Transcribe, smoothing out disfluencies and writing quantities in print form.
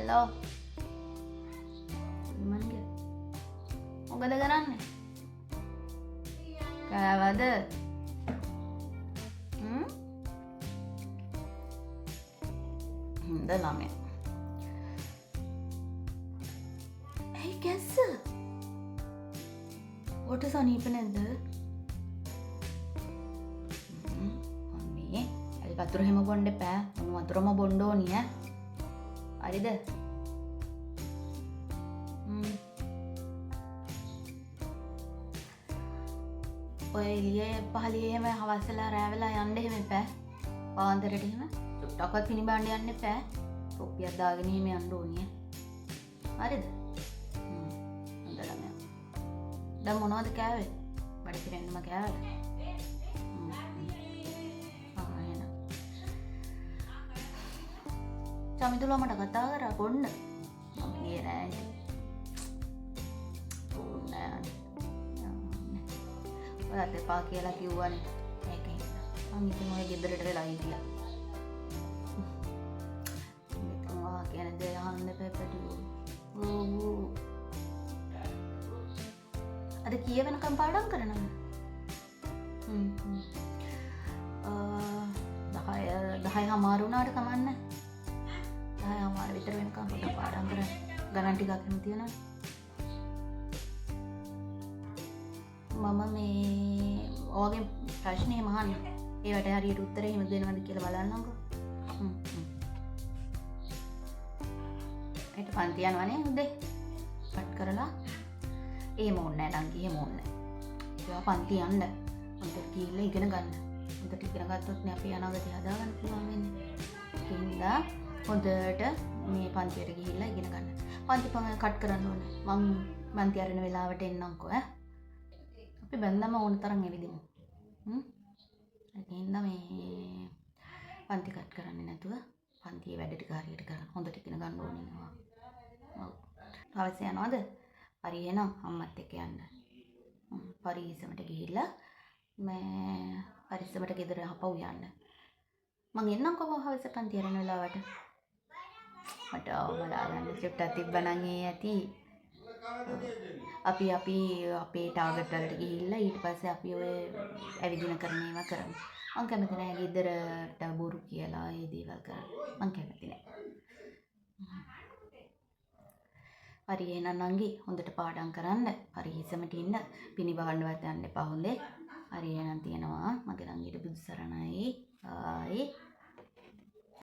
Hello මන්ගේ මොකද කරන්නේ? කෑවද? හ්ම්? හොඳ ළමයා. ඇයි කැස්ස? ඔට සනීප නැද්ද? අම්මේ, ඇල් වතුර එහෙම බොන්න එපා. උණු වතුරම බොන්න ඕනි ඈ. හරිද? ඔය එළියේ පහළියේ එහෙම හවස් වෙලා රෑ වෙලා යන්න එහෙම එපා. පාන්දරට එහෙම චුට්ටක්වත් පිණි බාන්න යන්න එපා. තොප්පියක් දාගෙන එහෙම යන්න ඕනි ඈ. හරිද? හොඳ ළමයා. දැන් මොනවද කෑවේ? බඩ පිරෙන්නම කෑවද? ආ එහෙනම්. චමිතුලා මට කතා කරා බොන්න. මම ගියේ නෑ ඉතින්. ඕනේ නෑ. ඔයත් එපා කියලා කිව්වනේ. ඒක හින්දා. මං ඉතින් ඔය ගෙදරට වෙලා හිටියා. ඉතින් ඔයා කියන දේ අහන්න එපා පැටියෝ. ඔව්. අද කීය වෙනකම් පාඩම් කරනවද? 10 හමාරු වුණාට කමන්නේ. 10 හමාර විතර වෙනකම් පොඩ්ඩක් පාඩම් කරන්න. ගණන් ටිකක් එහෙම තියෙනවා. මම මේ ඔයාගෙන් ප්‍රශ්න එහෙම අහන්න. ඒවට හරියට උත්තර එහෙම දෙනවද කියලා බලන්නම්කෝ. හෙට පන්ති යනවනේ උදේ. කට් කරලා. එහෙම ඕනේ නෑ නංගි, එහෙම ඕනේ නෑ. ඒවා පන්ති යන්න. හොඳට ගිහිල්ලා ඉගෙන ගන්න. හොඳට ඉගෙන ගත්තොත් නේ අපි අනාගතය හදාගන්න පුළුවන් වෙන්නේ. ඒ හින්දා හොඳට මේ පන්තියට ගිහිල්ලා ඉගෙන ගන්න. පන්ති කට් කරන්න ඕනේ. මං පන්ති අරින වෙලාවට එන්නම්කෝ ඈ. අපි බැන්දම ඕන තරම් ඇවිදිමු. ඒ හින්දා මේ පන්ති කට් කරන්නේ නැතුව පන්තියේ වැඩ ටික හරියට කරන්න. හොඳට ඉගෙන ගන්න ඕනේ නවා. ඔව්. හවස යනවද? හරි එහෙනම් අම්මත් එක්ක යන්න. පරිස්සමට ගිහිල්ලා මේ පරිස්සමට ගෙදර ආපහු යන්න. මං එන්නම්කෝ හවස පන්ති අරින වෙලාවට. මට බලා ගන්න චුට්ටක් තිබ්බනම් ඒ ඇති. අපි අපි අපේ ටාගට් වලට ගිහිල්ලා ඊට පස්සේ අපි ඔය ඇවිදින කරන ඒවා කරමු. මං කැමති නෑ ගෙදරට බොරු කියලා ඒ දේවල් කරන්න. මං කැමති නෑ. හරි එහෙනම් නංගි හොඳට පාඩම් කරන්න. පරිස්සමට ඉන්න. පිණි බහන්නවත් යන්න එපා හොඳේ. හරි එහෙනම් තියෙනවා මගේ නංගිට බුදු සරණයි. බායි.